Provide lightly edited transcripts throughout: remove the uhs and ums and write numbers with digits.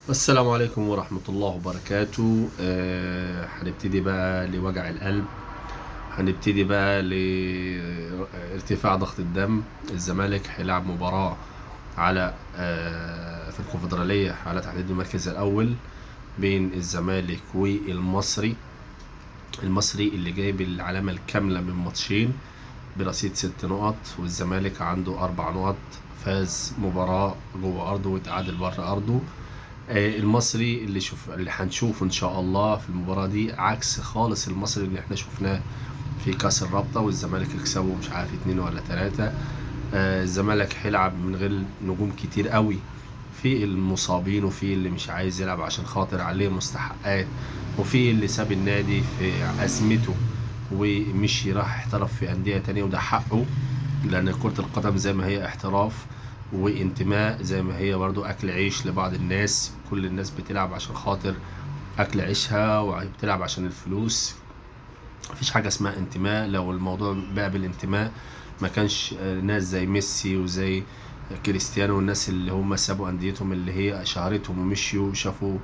السلام عليكم ورحمة الله وبركاته. هنبتدي بقى لوجع القلب، هنبتدي بقى لارتفاع ضغط الدم. الزمالك هيلعب مباراة على في الكونفدرالية على تحديد المركز الأول بين الزمالك والمصري. المصري اللي جايب العلامة الكاملة من ماتشين برصيد 6 نقط، والزمالك عنده 4 نقط، فاز مباراة جوه أرضه وتعادل بره أرضه. المصري اللي هنشوفه ان شاء الله في المباراة دي عكس خالص المصري اللي احنا شفناه في كاس الرابطة، والزمالك يكسبه مش عارف 2 ولا 3. الزمالك هيلعب من غير نجوم كتير قوي، في المصابين وفي اللي مش عايز يلعب عشان خاطر عليه مستحقات، وفي اللي ساب النادي في ازمته ومشي راح احترف في اندية تانية، وده حقه لان كره القدم زي ما هي احتراف وانتماء، زي ما هي برضو اكل عيش لبعض الناس. كل الناس بتلعب عشان خاطر اكل عيشها وبتلعب عشان الفلوس، مفيش حاجة اسمها انتماء. لو الموضوع بقى بالانتماء ما كانش ناس زي ميسي وزي كريستيانو والناس اللي هم سابوا انديتهم اللي هي شهرتهم ومشيوا وشافوا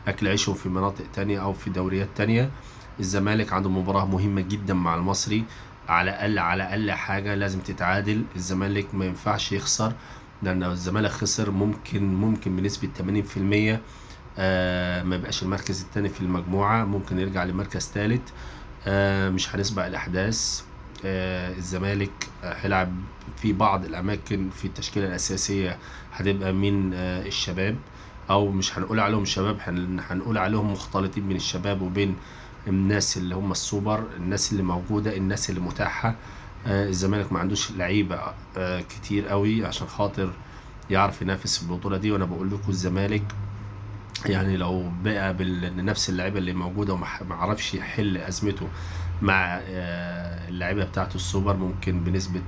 اكل عيشهم في مناطق تانية او في دوريات تانية. الزمالك عنده مباراة مهمة جدا مع المصري، على الاقل حاجة لازم تتعادل. الزمالك ما ينفعش يخسر، لان لو الزمالك خسر ممكن بنسبة 80% ما يبقاش المركز الثاني في المجموعة، ممكن يرجع لمركز ثالث. مش هنسبق الأحداث. الزمالك هيلعب في بعض الأماكن في التشكيلة الأساسية هتبقى من الشباب، أو مش هنقول عليهم شباب، هنقول عليهم مختلطين بين الشباب وبين الناس اللي هم السوبر، الناس اللي موجودة، الناس اللي متاحة. الزمالك ما عندوش لعيبة كتير قوي عشان خاطر يعرف ينافس في البطولة دي. وأنا بقول لكم الزمالك لو بقى بنفس اللعيبة اللي موجودة وما عرفش يحل أزمته مع اللعيبة بتاعته السوبر، ممكن بنسبة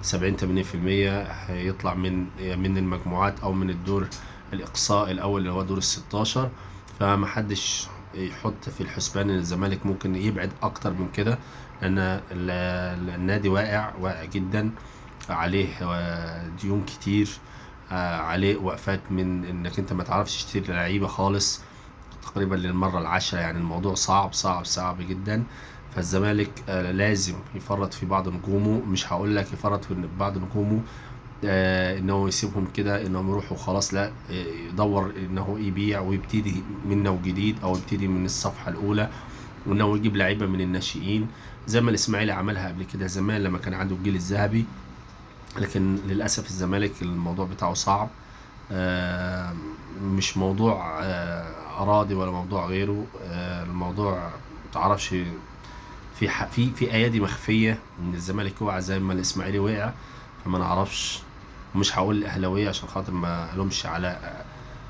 سبعين تمانين في المية هيطلع من المجموعات أو من الدور الإقصاء الأول اللي هو دور الستاشر. فمحدش يحط في الحسبان إن الزمالك ممكن يبعد أكتر من كده، لأن النادي واقع جدا، عليه ديون كتير، عليه وقفات من إنك أنت ما تعرفش تشتري لعيبة خالص تقريبا للمرة 10. الموضوع صعب صعب صعب جدا. فالزمالك لازم يفرط في بعض نجومه، مش هقول لك يفرط في بعض نجومه، إن هو يسيبهم كده إنهم يروحوا خلاص، لا، يدور إن هو يبيع ويبتدي من نوع جديد أو يبتدي من الصفحة الأولى، وإن هو يجيب لعيبة من الناشئين زي ما الإسماعيلي عملها قبل كده زمان لما كان عنده الجيل الذهبي. لكن للأسف الزمالك الموضوع بتاعه صعب، مش موضوع أراضي ولا موضوع غيره، الموضوع متعرفش في أيادي مخفية إن الزمالك وقع زي ما الإسماعيلي وقع، فما نعرفش. مش هقول الأهلاوية عشان خاطر ما ألومش على،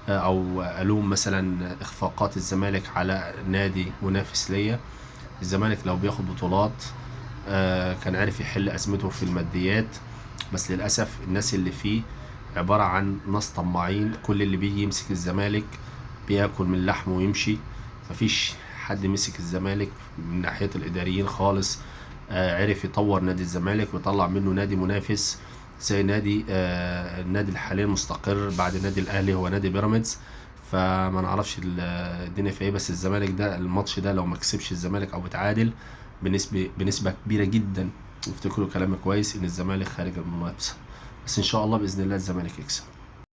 أو ألوم مثلا إخفاقات الزمالك على نادي منافس ليا. الزمالك لو بياخد بطولات، كان عارف يحل أزمته في الماديات، بس للأسف الناس اللي فيه عبارة عن ناس طماعين، كل اللي بيجي يمسك الزمالك بياكل من لحمه ويمشي. مفيش حد مسك الزمالك من ناحية الإداريين خالص، عرف يطور نادي الزمالك ويطلع منه نادي منافس زي النادي الحالي المستقر بعد النادي الأهلي هو نادي بيراميدز. فما نعرفش الدنيا في ايه، بس الزمالك ده الماتش ده لو ما كسبش الزمالك او اتعادل بنسبة كبيرة جدا، افتكروا كلامي كويس، ان الزمالك خارج المنافسة. بس ان شاء الله بإذن الله الزمالك يكسب.